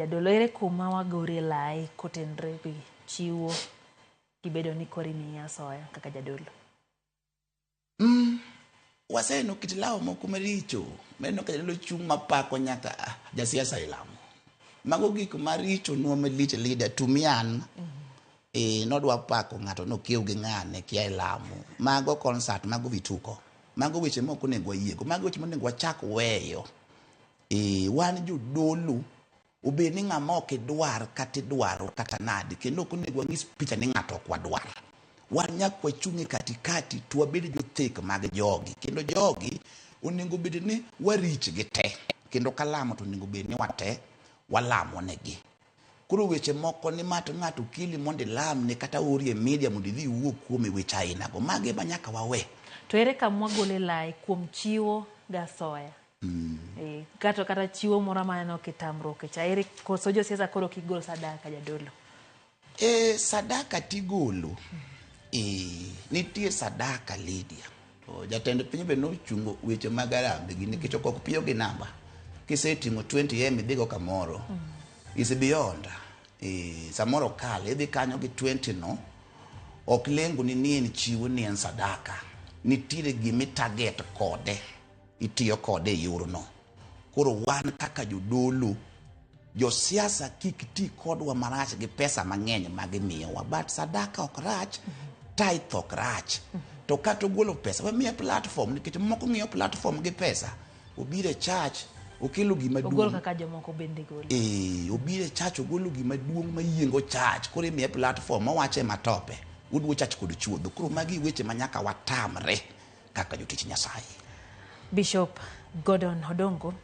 Jadolo, ere kuma wagorie lai kotenre gi chiwo gi bedo ni koro imiyi asoya kaka jadolo? Waseneno kit lawo moko maricho. Maneno ka jadolo chung' mapako nyaka jasiasa e lamo. Mago gik maricho nwa malich leader tumian. Nodwa pako ng'ato nokiew gi ng'ane kia e lamo. Mago concert, mago vituko. Mago weche mok onego wayiego. Mago weche monego wachak weyo. Wan jodolo obed ni ng'ama ok idwar kata idwaro kata nade, kendo ok onego wanyis picha ni ng'ato ok wadwar. Wan nyaka wachung' e katikati to wabed jothek mag jogi, kendo jogi onego bed ni warich gi te, kendo kalamo to onego bed ni wate walamo negi. Koro weche moko ni ma to ng'ato keli mondo ilamne kata ori e media mondo idhi iwuo kuome, weche ainago mago ema nyaka wawe. To ere kama wagole lai kuom chiwo gasoya? Kata chiwo moro maneno kitamruok cha, ere koso josiasa koro kik gol sadaka, jadolo? Sadaka tigolo. Nitie sadaka, Lydia. To jatend piny be nochungo weche mag harambee gi nikech ok piyo gi namba. Kiseting'o 20M idhigo kamoro. Is beyond. Samoro kal idhi kanyo gi 20 no ok lengo ni en chiwo, ni en sadaka. Nitiere gimi target kode. Itiyo kode e yorno. Koro wan kaka jodolo, josiasa kik ti kodwa marach gi pesa mang'eny ma gimiyowa, but sadaka ok rach, tithe ok rach. To kata ogolo pesa, wamiye platform, nikech moko ng'iyo platform gi pesa. Obiro e church, okelo gima Ogol duong'. kaka jomoko bende golo. Obiro e church, ogolo gima duong' mayiengo church. Koro imiye platform, owache matope. Uduo church kod chuodho. Koro magi weche ma nyaka watamre kaka jotich Nyasaye. Bishop Gordon Odongo.